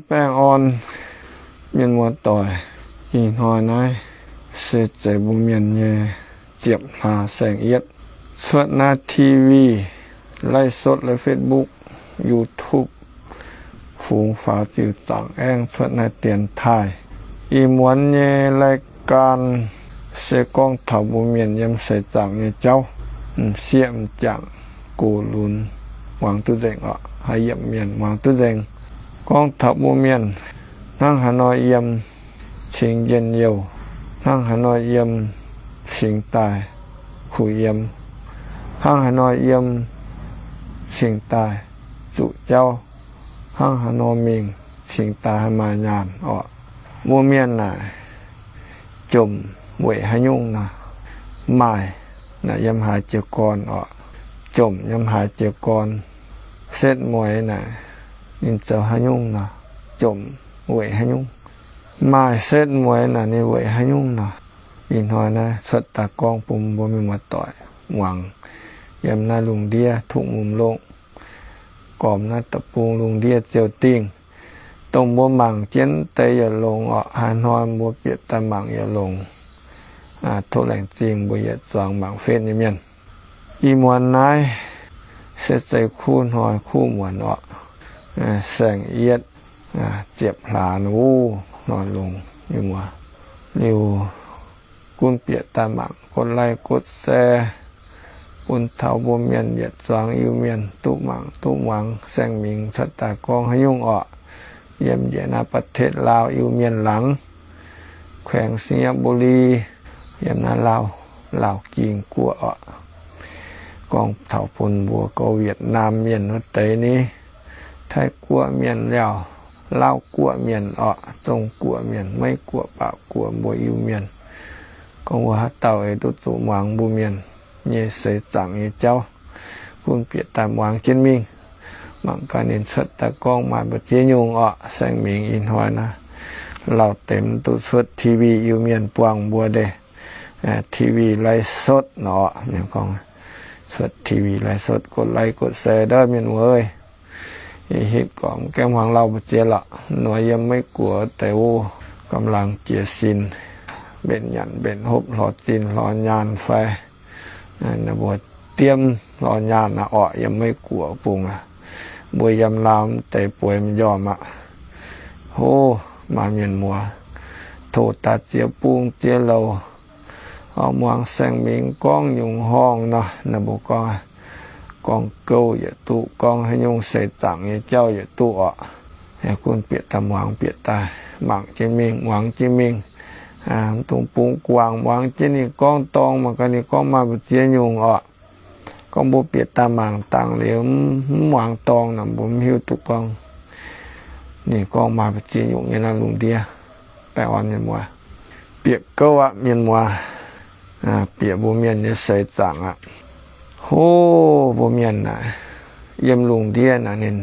Baengh orn mienh muoz-doic, ih hnoi naaiv se zeiz mbuo mienh nyei ziepc hlaax saeng-yietv. Cuotv naaiv TV, ไลฟ์สด laaix Facebook, YouTube, fungx faaux ziux zaangc aengv cuotv naaiv dienx taaih. Ih muonz nyei รายการ se gorngv taux mbuo mienh yiem seix zaangc nyei jauv, m'sieqv m'jangc, gox lunx, muangx duqv nzengc orqc. Haaix yiemc mienh muangx duqv nzengc. Gorngv taux mbuo mienh hnangv haaix nor yiem cingx njien-youh, hnangv haaix nor yiem cingx daaih kuh yiem, hnangv haaix nor yiem cingx daaih zuqc jauv, hnangv haaix nor mingh cingx daaih haih maaih nyaanh orqc. Mbuo mienh naaic, jomc weic haaix nyungc nor? Maaih naaic yiem haaix jiez gorn orqc? Jomc yiem haaix jiez gorn? Setv mueiz naaic ninh zoux haaix nyungc nor? Jomc weic haaix nyungc? Maaih setv mueiz naaic ninh weic haaix nyungc nor? Ih hnoi naaiv cuotv daaih gorngv bun mbuo mienh muoz-doic muangx. Yiem naaiv lungh ndiev Tuqv Mungz Lokv, gormx naaiv deic-bung lungh ndiev ziouc dingh, dongh mbuo mangc jienv deix yietc longx orqc. Haaix hnoi mbuo bieqc daaih mangc yietc longx, tov laengz zingh mbuo yietc zuangx mangc fetv nyei mienh. Ih muonz naaiv se zeiz kuv hnoi kuv muonz orqc, saeng-yietv, ziepc hlaax wuov hnoi longx nyei muoz. Liuz gunv bieqc daaih mangc กดไลค์ กดแชร์ bun taux mbuo mienh yietc zuangx Iu-Mienh duqv mangc duqv muangx saeng-mingx cuotv daaih gorngv haaix nyungc orqc. Yiem njiec naaiv ประเทศลาว Iu-Mienh laangz, แขวง สิงห์บุรี, yiem naaiv Laauv, Laauv Ging Guoqv orqc. Gorngv taux bun mbuo gorx-Wietc^naam mienh wuov deix ni, Taiv Guoqv mienh liaauc, Laauv Guoqv mienh orqc, Zong Guoqv mienh, Meiv Guoqv, Baac Guoqv, mbuo Iu-Mienh. Gorngv mbuo haaix dauh eix duqv zuqc muangx mbuo mienh nyei seix zaangc nyei jauv, gunv bieqc daaih muangx jienv mingh. Mangc gaax ninh cuotv daaih gorngv maaih mbu'ziex nyungc orqc. Saeng-mingx ih hnoi naaiv lauh deix mv duqv cuotv TV Iu-Mienh buangh mbuo deix, TV ไลฟ์สด nor. Cuotv TV ไลฟ์สด กดไลค์ กดแชร์ ndov mienh muoz. Ih hitv gorngv gaengh hmuangx lauh mbu'ziex lorqc. Nor yiem Meiv Guoqv deix wuov กำลัง jiez sin, mbenc nyanc mbenc hopv, hlorx zinh hlorx nyaanh fai, ninh mbuo diem hlorx nyaanh aqv orqc. Yiem Meiv Guoqv bung aqv. Mbuo yiem Laauv deix bueix m'njormh aqv. Hov, maaih mienh muoz tov daaih ziex bung ziex louc, oix muangx saeng-mingx gorngv nyungc horngh nor. Ninh mbuo gorngv, gorngv gouv yietc duqv, gorngv haaix nyungc seix zaangc nyei jauv yietc duqv orqc. Gunv bieqc daaih muangx, bieqc daaih mangc jienv mingh, muangx jienv mingh. Mv dungx bungx guangc, muangx jienv ninh gorngv dorngx, mangc gaax ninh gorngv maaih mbu'ziex nyungc orqc. Gorngv mbuo bieqc daaih mangc dangh liuz mv muangx dorngx nor, mbuo mv hiuv duqv gorngv ninh gorngv maaih mbu'ziex nyungc nyei naaiv lungh ndiev. Baengh orn mienh muoz, bieqc gouv aqv mienh muoz. Bieqc mbuo mienh nyei seix zaangc aqv. Hov, mbuo mienh naaic, yiem lungh ndiev naaic ninh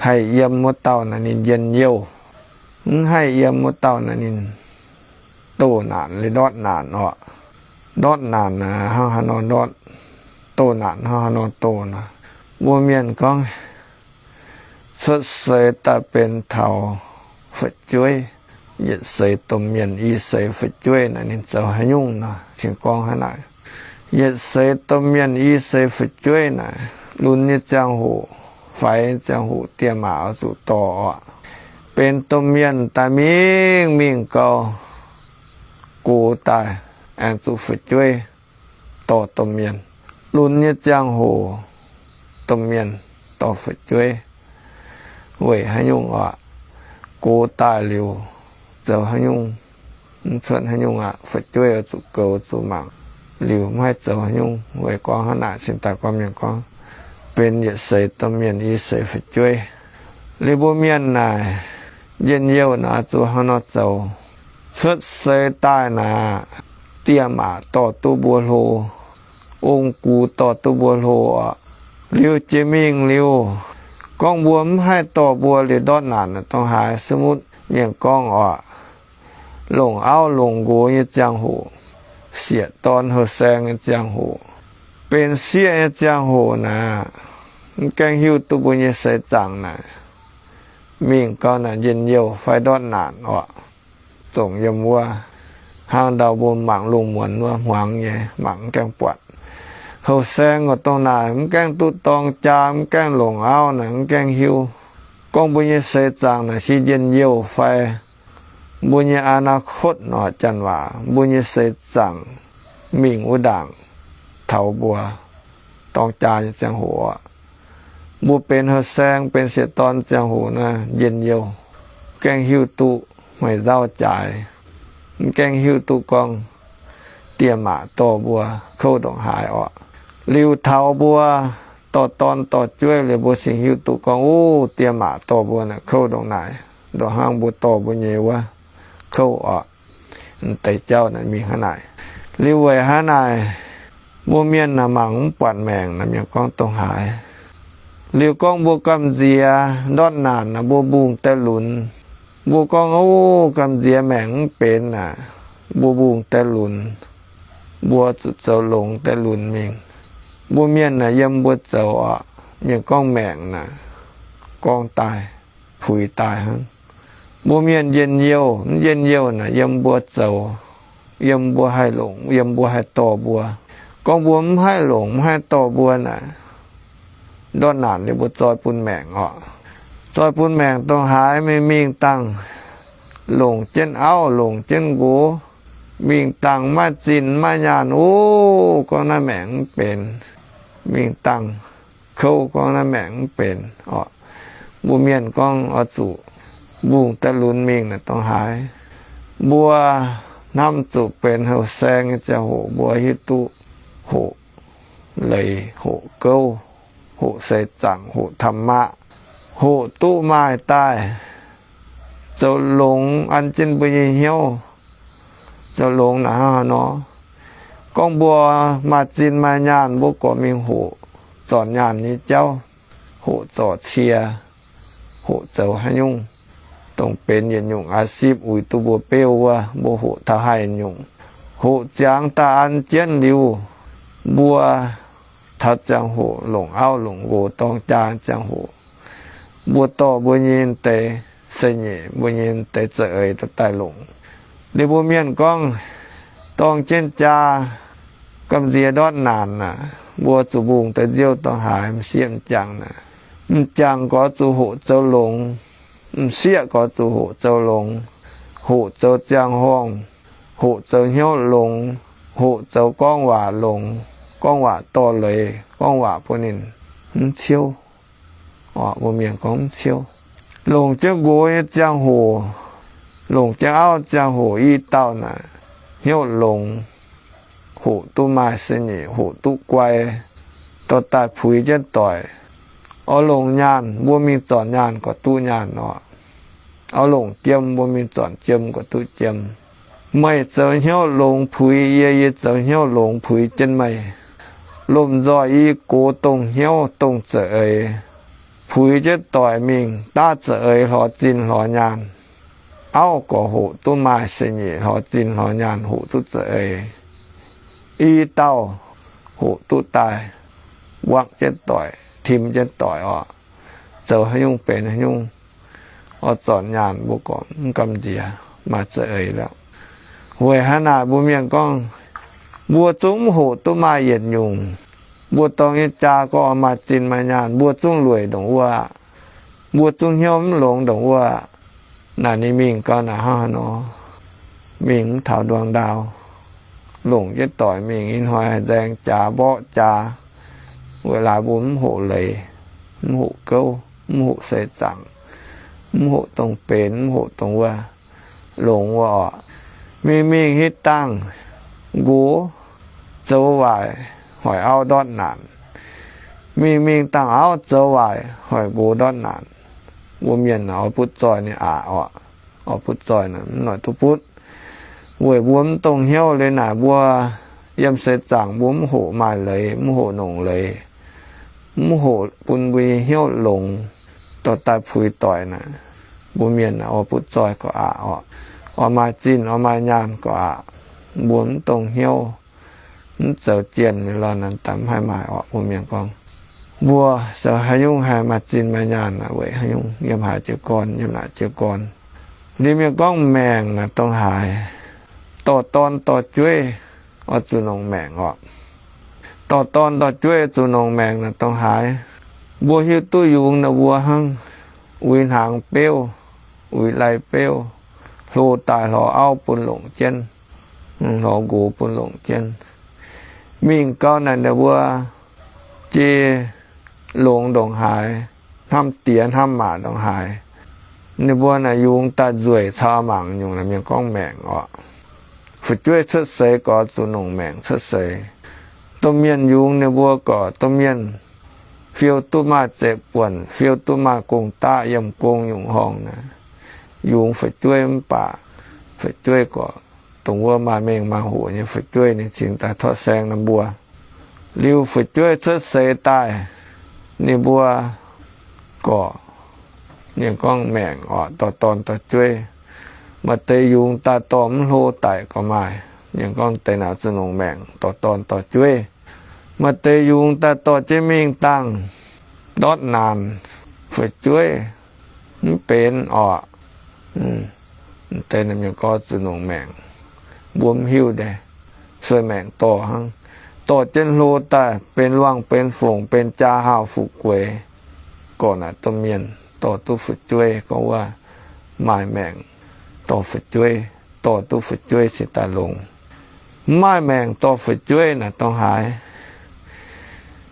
haih yiem wuov dauh naaic ninh njien-youh. Mv haih yiem wuov dauh naaic ninh doh naanc li ndortv naanc orqc. Ndortv naanc naaic hnangv haaix nor ndortv, doh naanc hnangv haaix nor doh nor. Mbuo mienh gorngv cuotv seix daaih benx taux fu'jueiv, yietc seix domh mienh i seix fu'jueiv naaic ninh zoux haaix nyungc nor, cingx gorngv hnangv naaic. Yietc seix domh mienh i seix fu'jueiv naaic, lunx nyei ziangh hoc, faix nyei ziangh hoc, dieh maac oix zuqc dorh orqc. Benx domh mienh daaih mingh mingh gau, gox daaih aengx zuqc fu'jueiv dorh domh mienh. Lunx nyei ziangh hoc domh mienh dorh fu'jueiv weic haaix nyungc orqc? Gox daaih liuz zoux haaix nyungc, mv cuotv haaix nyungc aqv. Fu'jueiv oix zuqc goux zuqc mangc liuz mv haih zoux haaix nyungc. Weic gorngv hnangv naaic cingx daaih gorngv mienh gorngv benx yietc seix domh mienh i seix fu'jueiv. Liuz mbuo mienh naaic, njien-youh naaic zuqc haaix nor zoux? Cuotv seix daaih naaic, dieh maac dorh duqv mbuo hlo, ong gux dorh duqv mbuo hlo orqc. Liuz jiex mingh liuz, gorngv mbuo mv haih dorh mbuo liuz ndortv naanc dongh haaix, สมมุติ mienh gorngv orqc, longc auv longc nqox nyei ziangh hoc, sieqv dorn houh saeng nyei ziangh hoc, benx sieqv nyei ziangh hoc naaic, mv gaengh hiuv duqv mbuo nyei seix zaangc naaic, mingh gau naaic njien-youh fai ndortv naanc orqc. Zongc yiem wuov hnangv ndau mbuo mangc lungh muonz wuov hmuangx nyei, mangc mv gaengh buatc. Houh saeng oc, dongh naaic mv gaengh duqv dorng jaa, mv gaengh longc auv naaic, mv gaengh hiuv gorngv mbuo nyei seix zaangc naaic se njien-youh fai mbuo nyei อนาคต nor janx waac, mbuo nyei seix zaangc mingh wuov ndaangc taux mbuo dorng jaa nyei ziangh hoc orqc. Mbuo benx houh saeng, benx sieqv dorn ziangh hoc naaic njien-youh, mv gaengh hiuv duqv hmeiv nzauv jaaix, mv gaengh hiuv duqv gorngv dieh maac dorh mbuo kouv ndongc haaix orqc. Liuz taux mbuo dorh dorn dorh jueiv liuz, mbuo cingx hiuv duqv gorngv, ov, dieh maac dorh mbuo naaic kouv ndongc naaic, ndongc hnangv mbuo dorh mbuo nyei wuov kouv orqc. M'deix jauv naaic mingh hnangv naaic. Liuz weic hnangv naaic, mbuo mienh naaic mangc mv buatc maengc naaic, mienh gorngv dongh haaix. Liuz gorngv mbuo gamh nziex ndortv naanc naaic, mbuo mbungh deix lunx. Mbuo gorngv, ov, gamh nziex maengc mv benx naaic, mbuo mbungh deix lunx, mbuo zuqc zoux longx deix lunx mingh. Mbuo mienh naaic yiem mbuo zoux orqc, mienh gorngv maengc naaic gorngv daaih, puix daaih hnangv. Mbuo mienh njien-youh mv njien-youh naaic yiem mbuo zoux, yiem mbuo haih longc, yiem mbuo haih dorh mbuo. Gorngv mbuo mv haih longc, mv haih dorh mbuo naaic, ndortv naanc liuz mbuo zoi bun maengc orqc. Zoi bun maengc dongh haaix? Mingh mingh dangh longc jienv auv, longc jienv nqox, mingh dangh maiv zinh maiv nyaanh, ov, gorngv naaiv maengc mv benx. Mingh dangh kouv, gorngv naaiv maengc mv benx orqc. Mbuo mienh gorngv oix zuqc mbungh daaih lunx mingh naaic dongh haaix? Mbuo hnamv zuqc benx houh saeng nyei ziangh hoc mbuo hiuv duqv hoqc leiz, hoqc gouv, hoqc seix zaangc, hoqc ธรรมะ, hoqc duqv maaih daaih zoux longx an jienv mbuo nyei hnyouv. Zoux longx naaic hnangv haaix nor? Gorngv mbuo maaih zinh maaih nyaanh, mbuo gorqv mingh hoqc zornc nyaanh nyei jauv, hoqc zorc cie, hoqc zoux haaix nyungc dongh benx yietc nyungc อาชีพ uix duqv mbuo beuv wuov, mbuo hoqc taux haih nyungc. Hoqc ziangx daaih an jienv liuz, mbuo taux ziangh hoc longc auv longc nqox dorng jaa ziangh hoc, mbuo dorh mbuo nyei deix se nyeic, mbuo nyei deix za'eix dorh daaih longc. Liuz mbuo mienh gorngv, dorng jienv jaa gamh nziex ndortv naanc naaic, mbuo zuqc mbungh deix nziouv dongh haaix? M'sieqv m'jangc naaic. M'jangc gorx zuqc hoqc zoux longx, m'sieqv gorx zuqc hoqc zoux longx, hoqc zoux ziangh horngh, hoqc zoux hnyouv longx, hoqc zoux gorngv waac longx, gorngv waac dorh leiz, gorngv waac bun ninh mv ciouv. Orqc, mbuo mienh gorngv mv ciouv. Longc jienv nqox nyei ziangh hoc, longc jienv auv ziangh hoc, i dauh naaic hnyouv longx, hoqc duqv maaih se nyeic, hoqc duqv guai, dorh daaih puix jienv doic. Oix longc nyaanh, mbuo mingh zornc nyaanh gorqv duqv nyaanh orqc. Oix longc jiem, mbuo mingh zornc jiem gorqv duqv jiem. Meih zoux hnyouv longx puix yie, yie zoux hnyouv longx puix jienv meih. Lomh nzoih i gox dongh hnyouv dongh za'eix, puix jienv doic mingh daav za'eix hlorx zinh hlorx nyaanh. Auv gorx hoqc duqv maaih se nyeic hlorx zinh hlorx nyaanh, hoqc duqv za'eix. I dauh hoqc duqv daaih wangv jienv doic, tim jienv doic orqc. Zoux haaix nyungc benx haaix nyungc. Oix zornc nyaanh mbuo gorngv mv gamh nziex, maaih za'eix lorqc. Weic haaix naaic mbuo mienh gorngv, mbuo zungv mv hoqc duqv maaih yietc nyungc. Mbuo dorng nyei jaa gorngv oix maaih zinh maaih nyaanh, mbuo zungv lueic ndongc wuov aqv. Mbuo zungv hnyouv mv longx ndongc wuov aqv. Naaic ninh mingh gau naaic hnangv haaix nor? Mingh mv taux nduang ndau, longc jienv doic mingh, ih hnoi haih nzaeng jaax mborqv jaax. Weic laaix mbuo mv hoqc leiz, mv hoqc gouv, mv hoqc seix zaangc, mv hoqc dongh benx, mv hoqc dongh wuov, longx wuov orqc. Mingh mingh hitv dangh nqox zoux waaic hoic auv ndortv naanc. Mingh mingh dangh auv zoux waaic hoic nqox ndortv naanc. Mbuo mienh oix butv zoih ninh aqc orqc. Oix butv zoih naaic mv noic duqv butv. Weic mbuo mv dongh hnyouv liuz naaic mbuo yiem seix zaangc mbuo mv hoqc maaih leiz, mv hoqc longc leiz, mv hoqc bun mbuo nyei hnyouv longx, dorh daaih puix doic naaic, mbuo mienh oix butv zoih gorqv aqc orqc. Oix maaih zinh oix maaih nyaanh gorqv aqc. Mbuo mv dongh hnyouv, mv zoux jienh liuz lorh naaic daaih mv haih maaih orqc. Mbuo mienh gorngv, mbuo zoux haaix nyungc haih maaih zinh maaih nyaanh naaic, weic haaix nyungc yiem haaix jiez gorn, yiem naaic jiez gorn. Liuz mienh gorngv maengc naaic dongh haaix, dorh dorn dorh jueiv oix zuqc longc maengc orqc. Dorh dorn dorh jueiv zuqc longc maengc naaic dongh haaix, mbuo hiuv duqv yungz naaic mbuo hnangv, uix hnaangx beuv, uix lai beuv, hlo daaih hlorx auv bun longc jienv, hlorx nqox bun longc jienv. Mingh gau naaic ninh mbuo jei longx ndongc haaix, hnamv diex hnamv maac ndongc haaix, ninh mbuo naaic yungz daaih nzueic caux mangc nyungc naaic mienh gorngv maengc orqc. Fu'jueiv cuotv seix gorx zuqc longc maengc cuotv seix. Domh mienh yungz ninh mbuo gorqv domh mienh fiou duqv maaih zeqc buonc, fiou duqv maaih gong-daqv yiem gong nyungc horngh naaic, yungz fu'jueiv mv baac fu'jueiv gorqv dongh wuov maaih mengh maaih hoc nyei fu'jueiv ninh cingx daaih torqv saeng ninh mbuo. Liuz fu'jueiv cuotv seix daaih, ninh mbuo gorqv, ninh gorngv maengc orqc, dorh dorn dorh jueiv. Maaih deix yungz daaih dorh mv hlo daic gorqv maaih, ninh gorngv deix naaic zuqc longc maengc dorh dorn dorh jueiv. Maaih deix yungz daaih dorh jienv mingh dangh ndortv naanc, fu'jueiv mv benx orqc, deix naaic mienh gorngv zuqc longc maengc. Mbuo mv hiuv deix, sueih maengc dorh hnangv. Dorh jienv hlo daaih benx luangh benx fongc benx jaa haauh fuqv gueix, gorqv naaic domh mienh dorh duqv fu'jueiv, gorngv wuov maaih maengc dorh fu'jueiv, dorh duqv fu'jueiv cingx daaih longx. Mv maaih maengc dorh fu'jueiv naaic dongh haaix,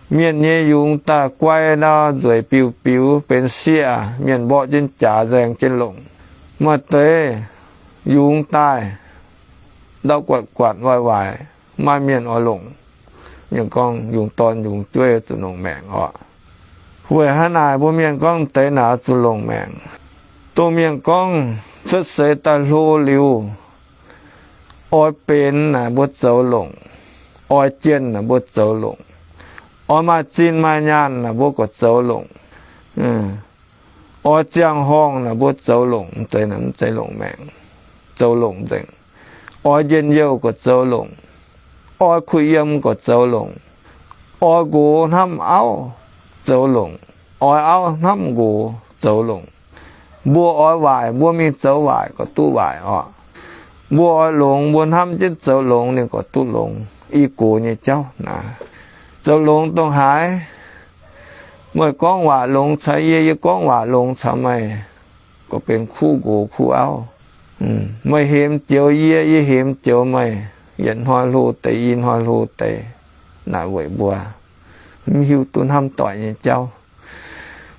mienh nyei yungz daaih guai ndau nzueic biux biux benx sieqv, mienh mborqv jienv jaax nzaeng jienv longc. Maaih deix yungz daaih ndau guatc guatc waaic waaic, maaih mienh oix longc. Mienh gorngv yungz dorn yungz jueiv zuqc longc maengc orqc. Weic haaix naaic mbuo mienh gorngv deix naaic zuqc longc maengc? Dongh mienh gorngv cuotv seix daaih hlo liuz, oix benx naaic mbuo zoux longc, oix jienh naaic mbuo zoux longc, oix maaih zinh maaih nyaanh naaic mbuo gorqv zoux longc, oix ziangh horngh naaic mbuo zoux longc, mv zeiz, mv zeiz longc maengc, zoux longc nzengc. Oix njien-youh gorqv zoux longc, oix kuh yiem gorqv zoux longc, oix nqox hnamv auv zoux longc, oix auv hnamv nqox zoux longc. Mbuo oix waaic, mbuo mingh zoux waaic gorqv duqv waaic orqc. Mbuo oix longx, mbuo hnamv jienv zoux longx ninh gorqv duqv longx. I gox nyei jauv naaic, zoux longx dongh haaix? Meih gorngv waac longx caux yie, yie gorngv waac longx caux meih, gorqv benx kuv nqox kuv auv. Meih hemx joux yie, yie hemx joux meih, yietc hnoi hlo deix i hnoi hlo deix. Naaic weic mbuo mv hiuv duqv hnamv doic nyei jauv.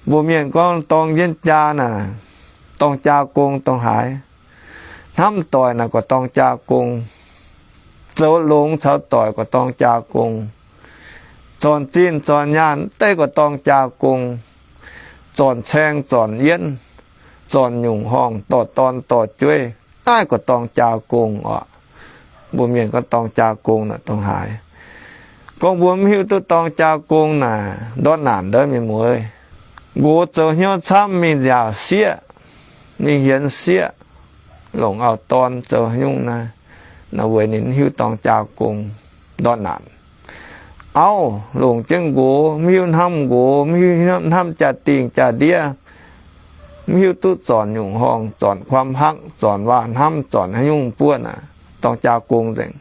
Mbuo mienh gorngv dorng jienv jaa naaic, dorng jaa gong dongh haaix? Hnamv doic naaic gorqv dorng jaa gong. Zoux longx caux doic gorqv dorng jaa gong. Zornc zinh zornc nyaanh deix gorqv dorng jaa gong. Zornc caeng zornc yienv, zornc nyungc horngh, dorh dorn dorh jueiv, naaiv gorqv dorng jaa gong orqc. Mbuo mienh gorngv dorng jaa gong naaic dongh haaix? Gorngv mbuo mv hiuv duqv dorng jaa gong naaic, ndortv naanc ndouv mienh mueiz. Nqox zoux hnyouv camv mingh nziaauc sieqv, mingh hienx sieqv, longc auv-dorn zoux haaix nyungc naaiv, naaiv weic ninh mv hiuv dorng jaa gong, ndortv naanc. Auv longc jienv nqox, mv hiuv hnamv nqox, mv hiuv hnamv jaa-dingh jaa-ndiev, mv hiuv duqv zornc nyungc horngh, zornc ความรัก, zornc waac-hnamv, zornc haaix nyungc buonv naaic, dorng jaa gong nzengc.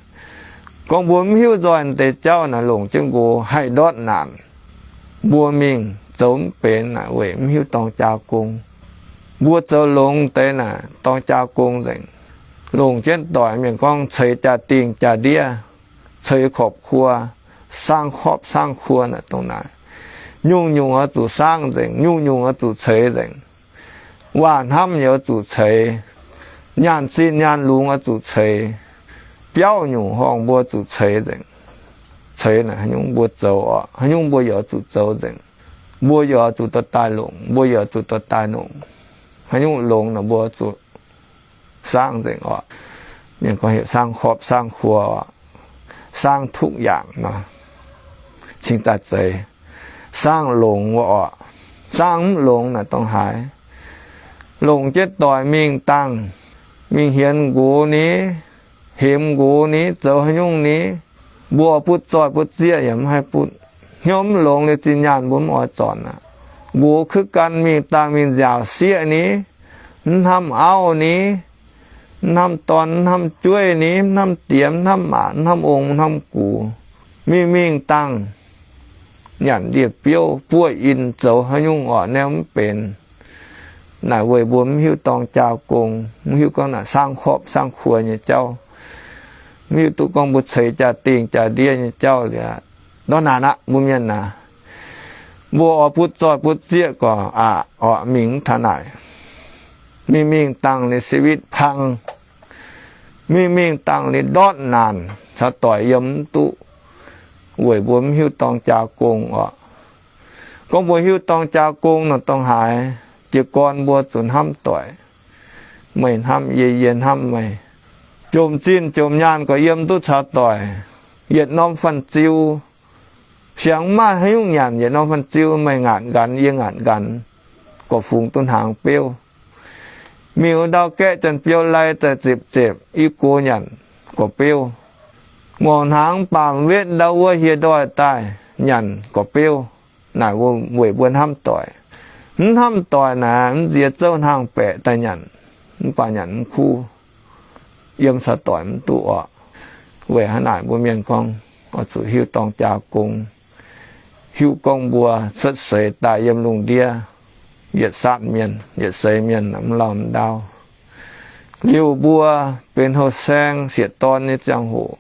Gorngv mbuo mv hiuv nzoih deix jauv naaic, longc jienv nqox haih ndortv naanc. Mbuo mingh zoux mv benx naaic weic mv hiuv dorng jaa gong. Mbuo zoux longx deix naaic dorng jaa gong nzengc. Longc jienv doic mienh gorngv ceix jaa-dingh jaa-ndiev, ceix ครอบครัว, สร้างครอบครัว naaic dongh naaic. Nyungc-nyungc oix zuqc สร้าง nzengc, nyungc-nyungc oix zuqc ceix nzengc. Waac-hnamv yaac oix zuqc ceix, nyaanh zinh nyaanh lungz oix zuqc ceix, biauv nyungc horngh mbuo zuqc ceix nzengc. Ceix naaic haaix nyungc mbuo zoux orqc, haaix nyungc mbuo yaac oix zuqc zoux nzengc. Mbuo yaac oix zuqc dorh daaih longc, mbuo yaac oix zuqc dorh daaih longc. Haaix nyungc longx naaic mbuo zuqc สร้าง nzengc orqc. Mienh gorngv heuc สร้างครอบครัว orqc, สร้างทุกอย่าง nor, cingx daaih zeiz สร้าง longx wuov orqc. สร้าง mv longx naaic dongh haaix? Longc jienv doic mingh dangh, mingh hienx nqox ni, hemx nqox ni, zoux haaix nyungc ni, mbuo butv zoih butv zieqv yaac mv haih butv. Hnyouv mv longx liuz zinh nyaanh mbuo mv oix zornc aqv. Nqox kuv gan mingh dangh mingh nziaauc sieqv ni, mv hnamv auv ni, mv hnamv dorn, mv hnamv jueiv ni, mv hnamv diex, mv hnamv maac, mv hnamv ong, mv hnamv gux, mingh mingh dangh nyanc ndie-biouv buoqv in zoux haaix nyungc orqc naaiv mv benx. Naaic weic mbuo mv hiuv dorng jaa gong, mv hiuv gorngv naaic saangv korpv saangv kuox nyei jauv, mv hiuv duqv gorngv mbuo ceix jaa-dingh jaa-ndiev nyei jauv liuz, ndortv naanc aqv. Mbuo mienh naaic, mbuo oix butv zoih butv zieqv gorqv aqc orqc, mingh mv taux naaic. Mingh mingh dangh ninh ชีวิต pang, mingh mingh dangh ninh ndortv naanc, caux doic yiem mv duqv, weic mbuo mv hiuv dorng jaa gong orqc. Gorngv mbuo hiuv dorng jaa gong nor dongh haaix, jiez gorn mbuo zuqc hnamv doic. Meih hnamv yie, yie hnamv meih. Jomc zinh jomc nyaanh gorqv yiem duqv caux doic, yietc norm fanh ziu, siang mv maaih haaix nyungc nyanc, yietc norm fanh ziu meih ngaatc nqanx, yie ngaatc nqanx, gorqv fungx duqv hnaangx beuv. Mingh wuov ndau gaeqv janx-biou lai daaih zepc zepc, i gox nyanc gorqv beuv. Ngorc hnaangx baamh wetv ndau wuov hieh ndoih daaih nyanc gorqv beuv. Naaic weic mbuo hnamv doic. Mv hnamv doic naaic, mv nziex zouv hnaangx-baeqc daaih nyanc, mv baac nyanc mv kuv, yiem caux doic mv duqv orqc. Weic haaix naaic mbuo mienh gorngv oix zuqc hiuv dorng jaa gong, hiuv gorngv mbuo cuotv seix daaih yiem lungh ndiev, yietc saatv mienh, yietc seix mienh mv lauh mv ndaauv. Liuz mbuo benx houh saeng sieqv dorn nyei ziangh hoc,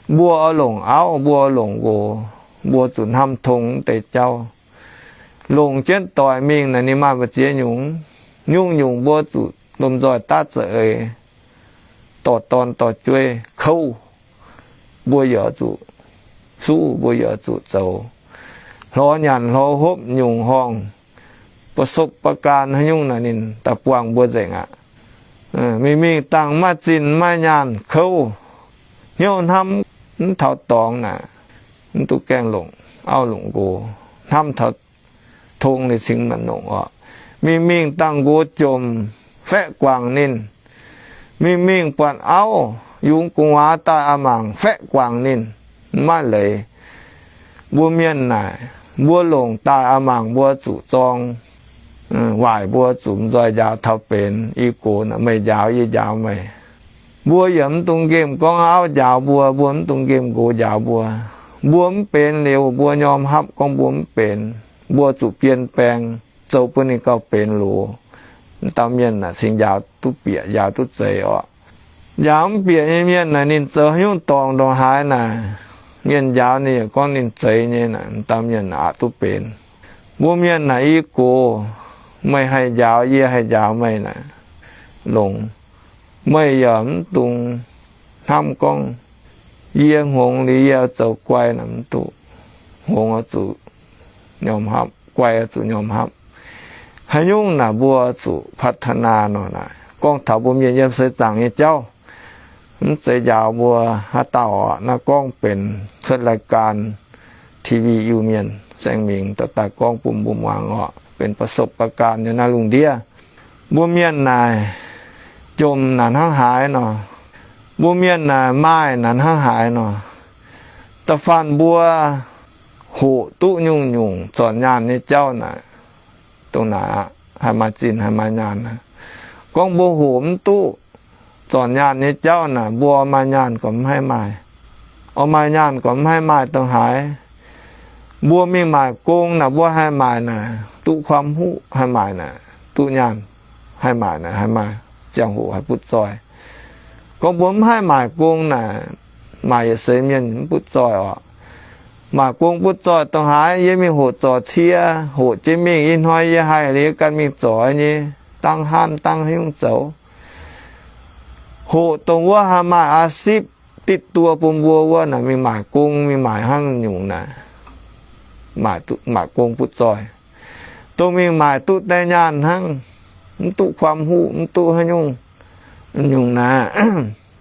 mbuo oix longc auv, mbuo oix longc nqox, mbuo zuqc hnamv tong mv deix jauv. Longc jienv doic mingh naaic ninh maaih mbu'ziex nyungc, nyungc-nyungc mbuo zuqc lomh nzoih daav za'eix, dorh dorn dorh jueiv kouv, mbuo yaac zuqc suv, mbuo yaac zuqc zoux. Hlorx nyanc hlorx hopv nyungc horngh, ประสบการณ์ haaix nyungc naaic ninh daaih buangh mbuo nzengc aqv. Mingh mingh dangh maiv zinh maiv nyaanh kouv, hnyouv hnamv mv taux dorngx naaic, mv duqv gaengh longc auv longc nqox, hnamv taux tong ninh cingx maaih nongc orqc. Mingh mingh dangh nqox jomc faeqv guangc ninh, mingh mingh buatc auv yungz gu'nguaaz daaih a'mangc faeqv guangc ninh, maiv leiz. Mbuo mienh naaic, mbuo longc daaih a'mangc mbuo zuqc zorng, waaic mbuo zuqc mv nzoih njaaux taux benx. I gox naaic meih njaaux yie njaaux meih. Mbuo yaac mv dungx nqemh gorngv auv njaaux mbuo, mbuo mv dungx nqemh nqox njaaux mbuo. Mbuo mv benx liuz mbuo nyorm hapv gorngv mbuo mv benx. Mbuo zuqc bien baeng zoux bun ninh gauh benx loz. Mv dauh mienh naaic cingx njaaux duqv bieqc, njaaux duqv zeiz orqc. Njaaux mv bieqc nyei mienh naaic ninh zoux haaix nyungc dorngc ndongc haaix naaic, mienh njaaux ninh yaac gorngv ninh zeiz nyei naaic, mv dauh mienh naaic aqc duqv benx. Mbuo mienh naaic i gox, meih haih njaaux yie haih njaaux meih naaic, longx. Meih yaac mv dungx hnamv gorngv yie hngongx liuz yie zoux guai naaic mv duqv. Hngongx oix zuqc nyorm hapv, guai oix zuqc nyorm hapv. Haaix nyungc naaic mbuo zuqc พัฒนา nor naaic. Gorngv taux mbuo mienh yiem seix zaangc nyei jauv, mv zeiz njaaux mbuo haaix dauh orqc. Naaiv gorngv benx cuotv รายการ TV Iu-Mienh saeng-mingx dorh daaih gorngv bun mbuo muangx orqc, benx ประสบการณ์ nyei naaiv lungh ndiev. Mbuo mienh naaic jomc naaic hnangv haaix nor, mbuo mienh naaic maaih naaic hnangv haaix nor, da'faanh mbuo hoqc duqv nyungc-nyungc zornc nyaanh nyei jauv naaic, dongh naaic aqv, haih maaih zinh haih maaih nyaanh aqv. Gorngv mbuo hoqc mv duqv zornc nyaanh nyei jauv naaic, mbuo oix maaih nyaanh gorqv mv haih maaih. Oix maaih nyaanh gorqv mv haih maaih dongh haaix? Mbuo mingh maaic gong naaic, mbuo haih maaic naaic duqv ความรู้, haih maaic naaic duqv nyaanh, haih maaic naaic haih maaih ziangh hoc haih butv zoih. Gorngv mbuo mv haih maaic gong naaic, maaic yietc seix mienh mv butv zoih orqc. Maaic gong butv zoih dongh haaix? Yie mingh hoqc zorc cie, hoqc jienv mingh, ih hnoi yie haih liuz gan mingh zorc nyei, dangh hnangv dangh haaix nyungc zoux. Hoqc dongh wuov haih maaih อาชีพ ditv duov bun mbuo wuov naaic, mingh maaic gong, mingh maaic hnangv nyungc naaic, maaic gong butv zoih. Dongh mingh maaic duqv deix nyaanh hnangv, mv duqv ความรู้, mv duqv haaix nyungc, nyungc naaic,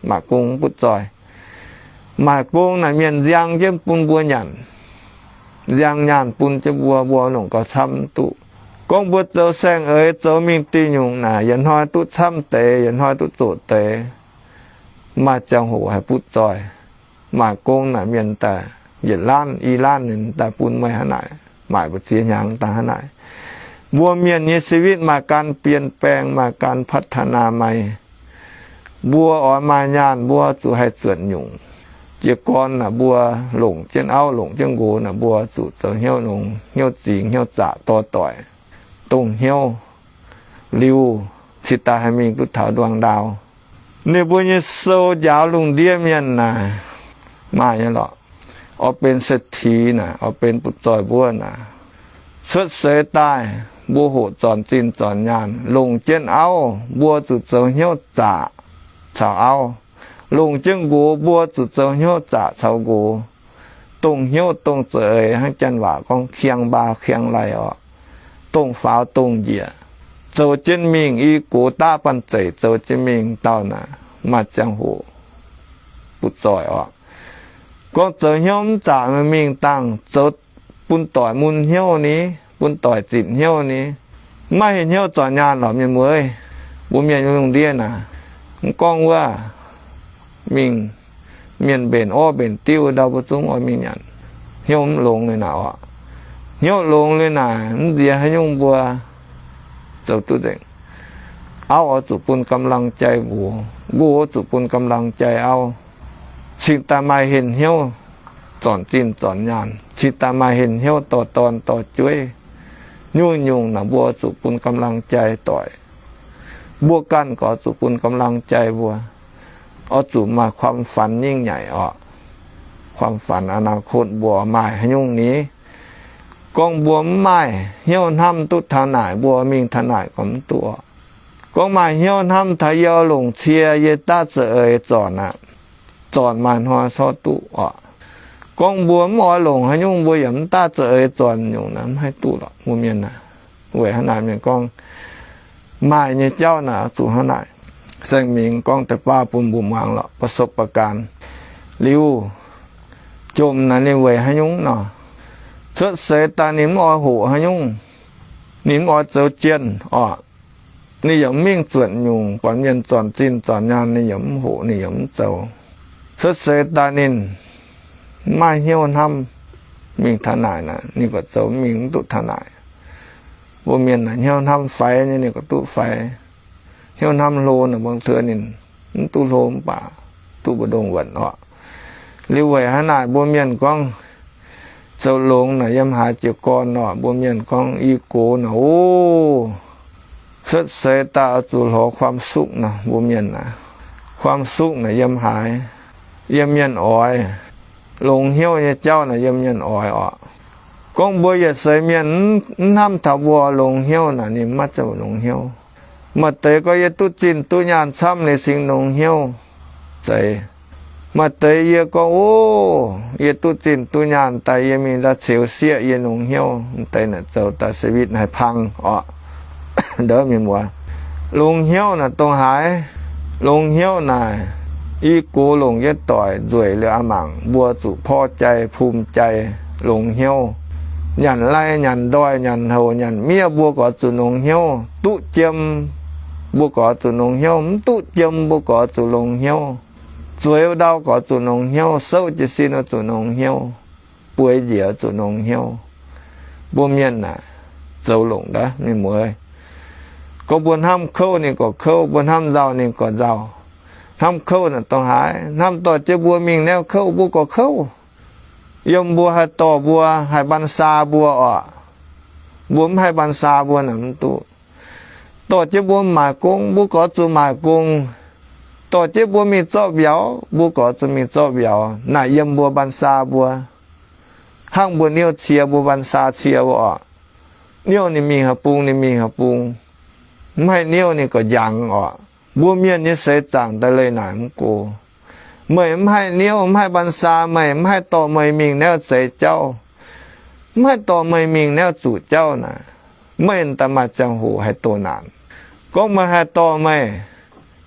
maaic gong mv butv zoih. Maaic gong naaic mienh nziang jienv bun mbuo nyanc, nziang nyaanh bun jienv mbuo, mbuo longc gauh camv mv duqv. Gorngv mbuo zoux saeng-eix, zoux mingh diuh nyungc naaic, yietc hnoi duqv camv deix, yietc hnoi duqv zoqc deix, maaih ziangh hoc haih butv zoih. Maaic gong naaic mienh daaih yietc laanh i laanh ninh daaih bun meih hnangv naaic, maaic mbu'ziex hnyangx daaih hnangv naaic. Mbuo mienh nyei ชีวิต maaih การเปลี่ยนแปลง, maaih การพัฒนาใหม่. Mbuo oix maaih nyaanh mbuo zuqc haih zuotc nyungc. Jiez gorn naaic mbuo longc jienv auv longc jienv nqox naaic mbuo zuqc zoux hnyouv longx, hnyouv zingx, hnyouv zaqc dorh doic, dongh hnyouv liuz cingx daaih haih mingh duqv taux nduang ndaau. Ninh mbuo nyei sou njaaux lungh ndiev mienh naaic maaih nyei lorqc. Oix benx เศรษฐี naaic, oix benx butv-zoih mbuo naaic, cuotv seix daaih mbuo hoqc zornc zinh zornc nyaanh, longc jienv auv mbuo zuqc zoux hnyouv zaqc caux auv, longc jienv nqox mbuo zuqc zoux hnyouv zaqc caux nqox. Dongh hnyouv dongh za'eix hnangv janx waac gorngv เคียงบ่าเคียงไหล่ orqc, dongh faaux dongh njiec, zoux jienv mingh i gox daav banh zeic zoux jienv mingh dauh naaic maaih ziangh hoc butv-zoih orqc. Gorngv zoux hnyouv mv zaqc mingh dangh zoux bun doic mun hnyouv ni, bun doic zitc hnyouv ni, maiv maaih hnyouv zornc nyaanh lorqc mienh mueiz. Mbuo mienh lungh ndiev naaic, mv gorngv wuov mingh mienh mbenc orv mbenc diuv ndau mbuo zungv oix mingh nyanc. Hnyouv mv longx liuz naaic orqc, hnyouv longx liuz naaic mv nziex haaix nyungc mbuo zoux duqv nzengc. Auv oix zuqc bun กำลังใจ nqox, nqox oix zuqc bun กำลังใจ auv, cingx daaih maaih henh hnyouv zornc zinh zornc nyaanh, cingx daaih maaih henh hnyouv dorh dorn dorh jueiv. Nyungc-nyungc naaic mbuo oix zuqc bun กำลังใจ doic. Mbuo ganh gorx zuqc bun กำลังใจ mbuo, oix zuqc maaih ความฝัน ยิ่งใหญ่ orqc. ความฝัน อนาคต mbuo maaih haaix nyungc ni? Gorngv mbuo mv maaih hnyouv hnamv duqv taux naaic, mbuo mingh taux naaic gorngv mv duqv orqc. Gorngv maaih hnyouv hnamv taux yie oix longc cie, yie daav za'eix zornc aqv, zornc maaih hnoi corc duqv orqc. Gorngv mbuo mv oix longc haaix nyungc, mbuo yaac mv daav za'eix zornc nyungc naaic, mv haih duqv lorqc mbuo mienh naaic. Weic hnangv naaic mienh gorngv maaih nyei jauv naaic oix zuqc hnangv naaic. Saeng Mingx gorngv deix baav bun mbuo muangx lorqc, ประสบการณ์. Liuz, jomc naaic ninh weic haaix nyungc nor? Cuotv seix daaih ninh mv oix hoqc haaix nyungc, ninh mv oix zoux jienh orqc. Ninh yaac mv mingh zuotc nyungc, buatc mienh zornc zinh zornc nyaanh ninh yaac mv hoqc, ninh yaac mv zoux. Cuotv seix daaih ninh mv maaih hnyouv hnamv mingh taux naaic naaic, ninh gorqv zoux mingh mv duqv taux naaic. Mbuo mienh naaic hnyouv hnamv faix nyei ninh gorqv duqv faix. Hnyouv hnamv hlo naaic บางที ninh mv duqv hlo mv baac duqv mbu'ndongx wuonc orqc. Liuz weic hnangv naaic mbuo mienh gorngv zoux longx naaic yiem haaix jiez gorn orqc, mbuo mienh gorngv i gox naaic, o, cuotv seix daaih oix zuqc lorz ความสุข naaic, mbuo mienh naaic ความสุข naaic yiem haaix? Yiem mienh oix. Longx hnyouv nyei jauv naaic yiem mienh oix orqc. Gorngv mbuo yietc seix mienh mv hnamv taux mbuo longx hnyouv naaic ninh maiv zeiz longx hnyouv. Maaih deix gorngv yie duqv zinh duqv nyaanh camv, ninh singx longx hnyouv. Zeiz. Maaih deix yie gorngv, o, yie duqv zinh duqv nyaanh daaih yie mingh ndau ceux sieqv yie longx hnyouv, m'deix naaic zoux daaih ชีวิต haih pang orqc. Ndov mienh muoz, longx hnyouv naaic dongh haaix? Longx hnyouv naaic, i gox longc jienv doic nzueic liuz aqv mangc, mbuo zuqc พอใจภูมิใจ longx hnyouv. Nyanc lai nyanc ndoih nyanc houc nyanc miev mbuo gorx zuqc longx hnyouv. Duqv jiem mbuo gorx zuqc longx hnyouv, mv duqv jiem mbuo gorx zuqc longx hnyouv. Zueiz ndau gorx zuqc longx hnyouv, souv jiez sin zuqc longx hnyouv, bueix njiec zuqc longx hnyouv. Mbuo mienh naaic zoux longc ndaav mienh muoz. Gorngv mbuo hnamv kouv ninh gorx kouv, mbuo hnamv nzauh ninh gorx nzauh. Hnamv kouv naaic dongh haaix? Hnamv dorh jienv mbuo mingh naaiv kouv mbuo gorx kouv. Yiem mbuo haih dorh mbuo, haih บัญชา mbuo orqc. Mbuo mv haih บัญชา mbuo naaic mv duqv. Dorh jienv mbuo maaic gong mbuo gorx zuqc maaic gong. Dorh jienv mbuo mingh zorqv mbiauz mbuo gorx zuqc mingh zorqv mbiauz. Naaic yiem mbuo บัญชา mbuo. Hnangv mbuo niouv cie mbuo บัญชา cie mbuo orqc. Niouv ninh mingh haaix bung ninh mingh haaix bung. Mv haih niouv ninh gorx njangx orqc. Mbuo mienh nyei seix zaangc daaih leih naaic mv go. Meih mv haih niouv mv haih บัญชา meih, mv haih dorh meih mingh naaiv zeix jauv, mv haih dorh meih mingh naaiv zuqc jauv naaic, meih daaih maaih ziangh hoc haih doh naanc. Gorngv meih haih dorh meih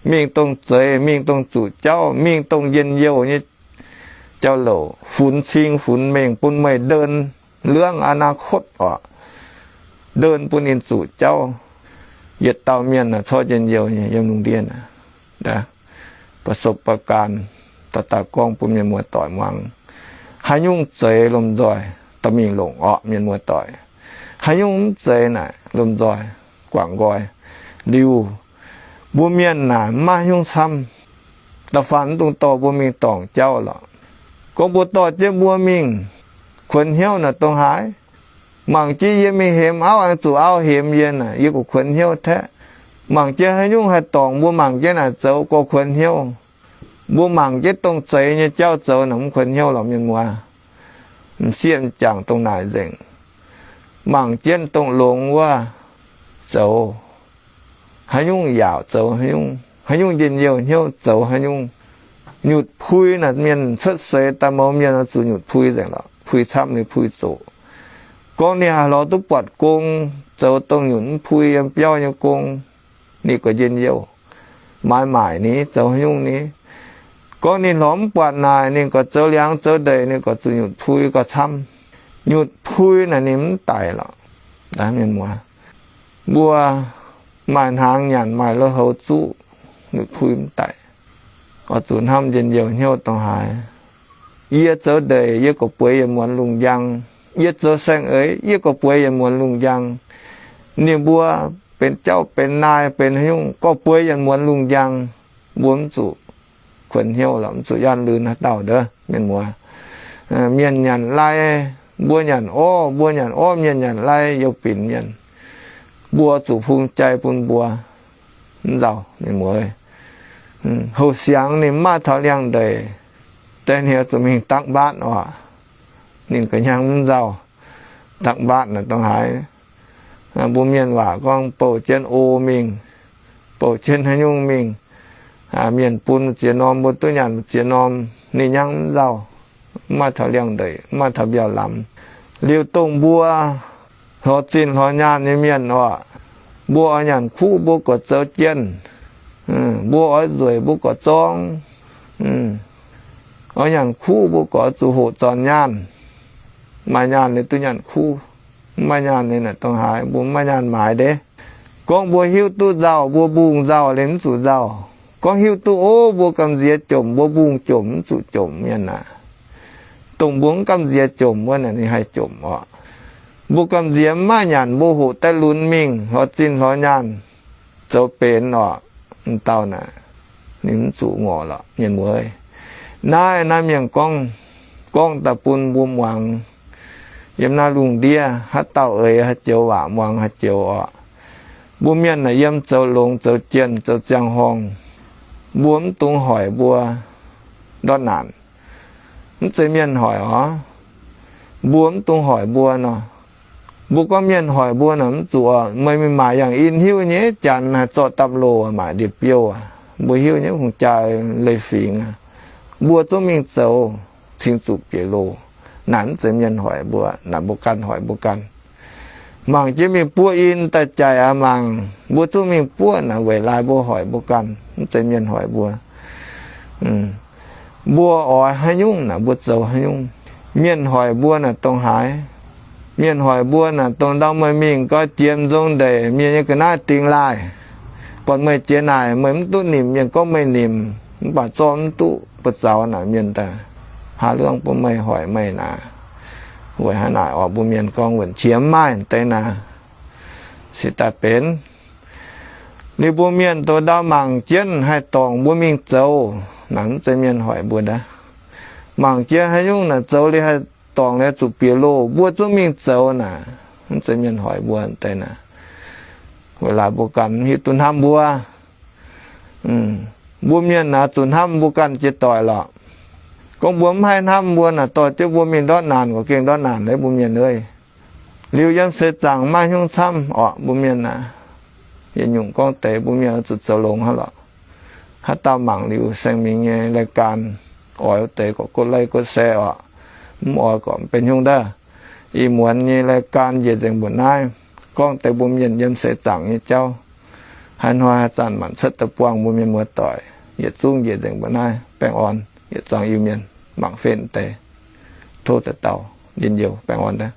mingh dongh zeix, mingh dongh zuqc jauv, mingh dongh njien-youh nyei jauv-louc, funx cing funx mengh bun meih เดินเรื่องอนาคต orqc, เดิน bun ninh zuqc jauv. Yietc dauh mienh corc njien-youh nyei yiem lungh ndiev naaic, ประสบการณ์ daaih daaih gorngv bun mienh muoz-doic muangx. haaix nyungc zeix lomh nzoih dorh mingh longc orqc, mienh muoz-doic. Haaix nyungc mv zeix naaic lomh nzoih guangc nqoi. Liuz, mbuo mienh naaic mv maaih haaix nyungc camv. Da'faanh mv dungx dorh mbuo mingh dorngc jauv lorqc. Gorngv mbuo dorh jienv mbuo mingh kuonx hnyouv naaic dongh haaix? Mangc jienv yie mingh hemx auv, aengx zuqc auv hemx yie naaic, yie gorqv kuonx hnyouv taeqv. Mangc jienv haaix nyungc haih dorngc mbuo mangc jienv naaic zoux gorqv kuonx hnyouv. Mbuo mangc jienv dongh zeix nyei jauv zoux naaic mv kuonx hnyouv lorqc, mienh muoz. M'sieqv m'jangc dongh naaic nzengc. Mangc jienv dongh longx wuov zoux haaix nyungc yaauc zoux haaix nyungc, haaix nyungc njien-youh hnyouv zoux haaix nyungc. Nyutc pui naaic mienh cuotv seix daaih mouz mienh oix zuqc nyutc pui nzengc lorqc, pui camv nyei pui zoqc. Gorngv ninh haih lorz duqv buatc gong, zoux dongh nyutc mv pui yiem biauv nyei gong, ninh gorqv njien-youh. Maaiz maaic ni, zoux haaix nyungc ni. Gorngv ninh lorz mv buatc naaic, ninh gorqv zoux liangx zoux ndeic, ninh gorqv zuqc nyutc pui gorqv camv. Nyutc pui naaic ninh mv daic lorqc. Mienh muoz, mbuo maaih hnaangx nyanc, maaih lui-houx zuqv, nyutc pui mv daic. Oix zuqc hnamv njien-youh hnyouv dongh haaix. Yie zoux ndeic, yie gorqv bueix yietc muonz lungh njang. Yie zoux saeng-eix, yie gorqv bueix yietc muonz lungh njang. Ninh mbuo benx jauv benx naai benx haaix nyungc gorqv bueix yietc muonz lungh njang. Mbuo mv zuqc kuonx hnyouv lorqc, mv zuqc yaanv lunx haaix dauh ndov, mienh muoz. Mienh nyanc lai, mbuo nyanc orv, mbuo nyanc orv, mienh nyanc lai, youh binc mienh. Mbuo zuqc fungx jai bun mbuo. Mv nzauh, mienh muoz. Houh siangx ninh mv maaih taux liangx-ndeic, deix ninh zuqc mingh dakv mbaatv oc. Ninh ga'hnyangx mv nzauh. Dakv mbaatv naaic dongh haaix? Mbuo mienh waac gorngv bouh jienv o mingh, bouh jienv haaix nyungc mingh. Mienh bun ziex norm mbuo duqv nyanc ziex norm, ninh hnyangx mv nzauh, mv maaih taux liangx-ndeic, mv maaih taux mbiauh lamz. Liuz dongh mbuo lorz zinh lorz nyaanh nyei mienh oc, mbuo oix nyanc kuv mbuo gorqv zoux jienh, mbuo oix nzueic mbuo gorqv zorng. Oix nyanc kuv mbuo gorqv zuqc hoqc zornc nyaanh. Maaih nyaanh ninh duqv nyanc kuv, mv maaih nyaanh ninh naaic dongh haaix, mbuo mv maaih nyaanh maaiz ndeic. Gorngv mbuo hiuv duqv nzauh, mbuo mbungh nzauh liuz mv zuqc nzauh. Gorngv hiuv duqv ov, mbuo gamh nziex jomc, mbuo mbungh jomc, mv zuqc jomc mienh aac. Dongh mbuo mv gamh nziex jomc wuov naaic ninh haih jomc oc. Mbuo gamh nziex mv maaih nyanc, mbuo hoqc daaih lunx mingh lorz zinh lorz nyaanh zoux benx oc, m'dauh naaic ninh mv zuqc ngorc lorqc, mienh muoz. Naaiv, naaiv mienh gorngv, gorngv daaih bun mbuo muangx. Yiem naaiv lungh ndiev haaix dauh eix haaix joux waac muangx haaix joux oc. Mbuo mienh naaic yiem zoux longx zoux jienh zoux ziangh horngh, mbuo mv dungx hoic mbuo ndortv naanc. Mv zeiz mienh hoic oc. Mbuo mv dungx hoic mbuo nor. Mbuo gorngv mienh hoic mbuo naaic mv zuqc oc. Meih mingh maaic yangh in hiuv nyei, janx haih zorqv dapv loh maaic ndie-biouv aac. Mbuo hiuv nyei hungh jaa leiz-fingx aac. Mbuo zungv mingh zoux cingx zuqc bieqc loh. Naaic mv zeiz mienh hoic mbuo, naaic mbuo ganh hoic mbuo ganh. Mangc jienv mingh buov in daaih jaic aqv. Mangc mbuo zungv mingh buov naaic, weic laaix mbuo hoic mbuo ganh, mv zeiz mienh hoic mbuo. Mbuo oix haaix nyungc naaic mbuo zoux haaix nyungc. Mienh hoic mbuo naaic dongh haaix? Mienh hoic mbuo naaic dongh ndau meih mingh gau jiex nzong ndeic, mienh nyei ga'naaiv dingx laaih, buatc meih jiex naaic, meih mv duqv nimc, mienh gorngv meih nimc, mv baac zorqv mv duqv buoz-zaux naaic, mienh daaih haaix luangh bun meih hoic meih naaic. Weic haaix naaic oc? Mbuo mienh gorngv wuonh qiex mv maaih deix naaic, se daaih benx. Liuz mbuo mienh douz ndau mangc jienv haih dorngc mbuo mingh zoux, naaic mv zeiz mienh hoic mbuo ndaav. Mangc jienv haaix nyungc naaic zoux liuz haih dorngc liuz zuqc bieqc loh, mbuo zungv mingh zoux naaic, mv zeiz mienh hoic mbuo deix naaic. Weic laaix mbuo ganh mv hiuv duqv hnamv mbuo. Mbuo mienh naaic zuqc hnamv mbuo ganh jiex doic lorqc. Gorngv mbuo mv haih hnamv mbuo naaic, dorh jienv mbuo mingh ndortv naanc, gorqv gengh ndortv naanc leiz mbuo mienh aqv. Liuz yiem seix zaangc maaih hnyouv camv orqc, mbuo mienh aac. Yietc nyungc gorngv deix mbuo mienh oix zuqc zoux longx hnangv lorqc. Haaix dauh mangc liuz Saeng Mingh nyei รายการ, oix wuov deix gorqv กดไลค์ กดแชร์ orqc. Mv oix gorqv mv benx hnyouv ndaah. Ih muonz nyei รายการ njiec nzengc mbuoqc naaiv, gorngv deix mbuo mienh yiem seix zaangc nyei jauv. Haaix hnoi haaix zanc maanc cuotv daaih buangh mbuo mienh muoz-doic, yietc zungv njiec nzengc mbuoqc naaiv. Baengh orn yietc zungv Iu-Mienh mangc fen deix. Tov daaih dauh njien-youh, baengh orn ndaah.